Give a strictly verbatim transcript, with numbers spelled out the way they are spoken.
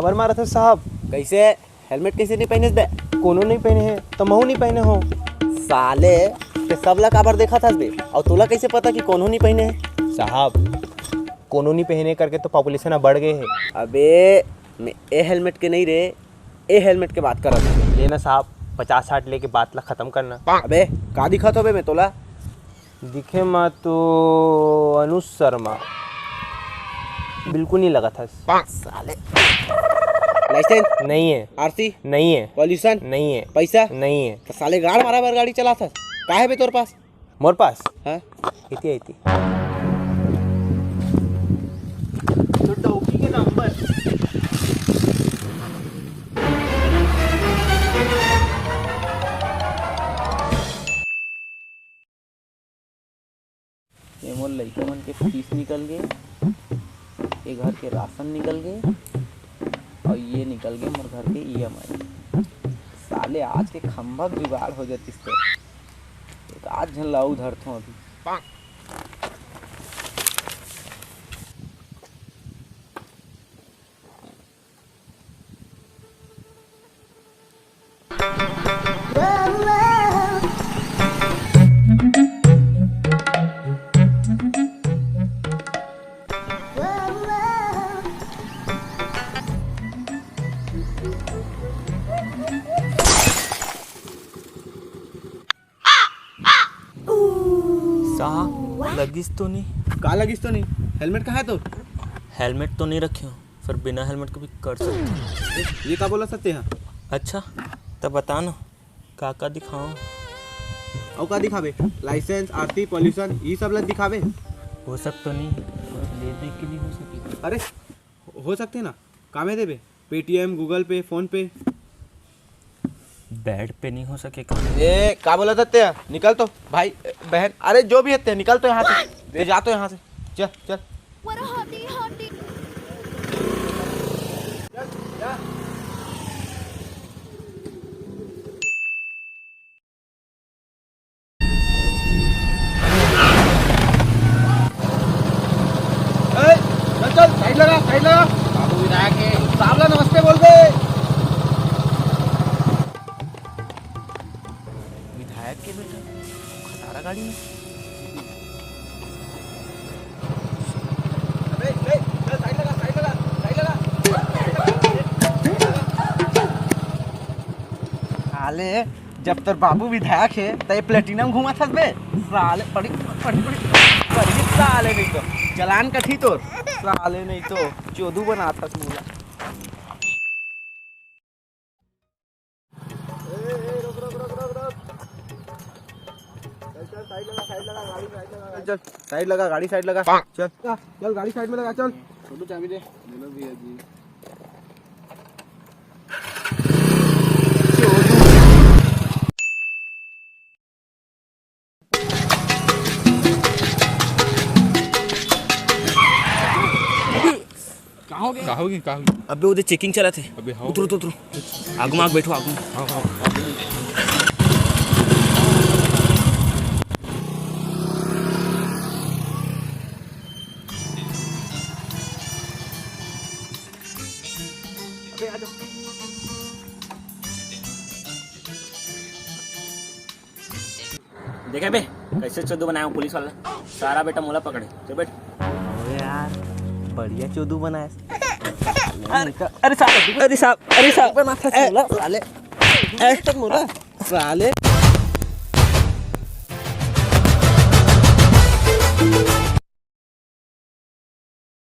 बर मारत हस साहब। कइसे? हेलमेट कइसे नइ पहिने बे? कोनो नइ पहिने हे, त महूं नइ पहिने हों। साले, ते सबला काबर देखत हस बे? अउ तोला कइसे पता कि कोनो नइ पहिने हे? साहब, कोनो नइ पहिने करके तो पॉपुलेशन ह बढ़ गे हे। अबे, मैं ए हेलमेट के नइ रे, ए हेलमेट के बात करत हंव। ले ना साहब, पचास साठ लेके बात ला खतम करना। अबे, का दिखत हों बे मैं तोला? दिखे म तो अनुज शर्मा बिल्कुल नइ लगत हस। साले। लाइसेंस? नइ हे। आरसी? नइ हे। पॉल्यूशन? नइ हे। पइसा? नइ हे। त साले गाड़ मारे बर गाड़ी चलात हस? का हे बे तोर पास? मोर पास? हाँ। इति, इति। तो डौकी के नंबर। ये मोर लइका मन के फीस निकल गे, ये घर के राशन निकल गे, अउ ये निकल गे मोर घर के ईएमआई। साले आज के खंभा के जुगाड़ हो जातिस त एक आध झन ला अउ धरथों अभी। साहब, लगिस तो नहीं? का लगिस तो नहीं? हेलमेट कहाँ है तोर? हेलमेट तो नहीं रखे हो, फिर बिना हेलमेट के भी कर सकते हो। ए, ये का बोला सकते हैं? अच्छा, तब बता ना, का का दिखाओ? अउ का दिखाबे? लाइसेंस, आरसी, पॉल्यूशन, ये सब ला दिखाबे। वो सब तो नहीं, ले दे के नहीं हो सके। अरे, हो सकते ना, का में देबे? पेटीएम, गूगल पे, फोन पे। बेड पे नहीं हो सके का? ए, का बोला था ते? निकल तो भाई, बहन, अरे जो भी है ते, निकल तो यहाँ से। ए, जा तो यहाँ से, चल, चल। What a hottie, hottie. चल, जा। ए, चल, चल, साइड लगा, साइड लगा। बाबू विधायक के साहब ला नमस्ते बोल दे। विधायक के बेटा, खटारा गाड़ी में। अबे, ए, चल, साइड लगा, साइड लगा, साइड लगा। साले, जब तोर बाबू विधायक हे, त ये प्लेटिनम घुमात हस बे? साले, पड़ी, पड़ी, पड़ी, पड़ी, साले नहीं तो। चलान कटही तोर। साले नहीं तो, चोदू बनात हस मोला। ए, ए, रुक, रुक, रुक, रुक, रुक। चल, चल, साइड लगा, साइड लगा, गाड़ी साइड लगा। चल, साइड लगा, गाड़ी साइड लगा। चल, चल, गाड़ी साइड में लगा, चल। छोटू, चाबी दे। ले लो भैया जी। का होगे? का होगे? का होगे? अबे, ओदे चेकिंग चलत हे। अबे, हाँ। उतरो, उतरो, उतरो। आगू में आके बैठो, आगू में। हाँ, हाँ, हाँ। अबे, आ जाओ। देखे बे, कइसे चोदू बनाए हो पुलिस वाला। सारा बेटा मोला पकड़े। चल बैठ। अबे यार, बढ़िया चोदू बनाए। अरे, अरे साहब, अरे साहब, अरे साहब। बना था ए, साला, साले। ए, तो मोला, साले।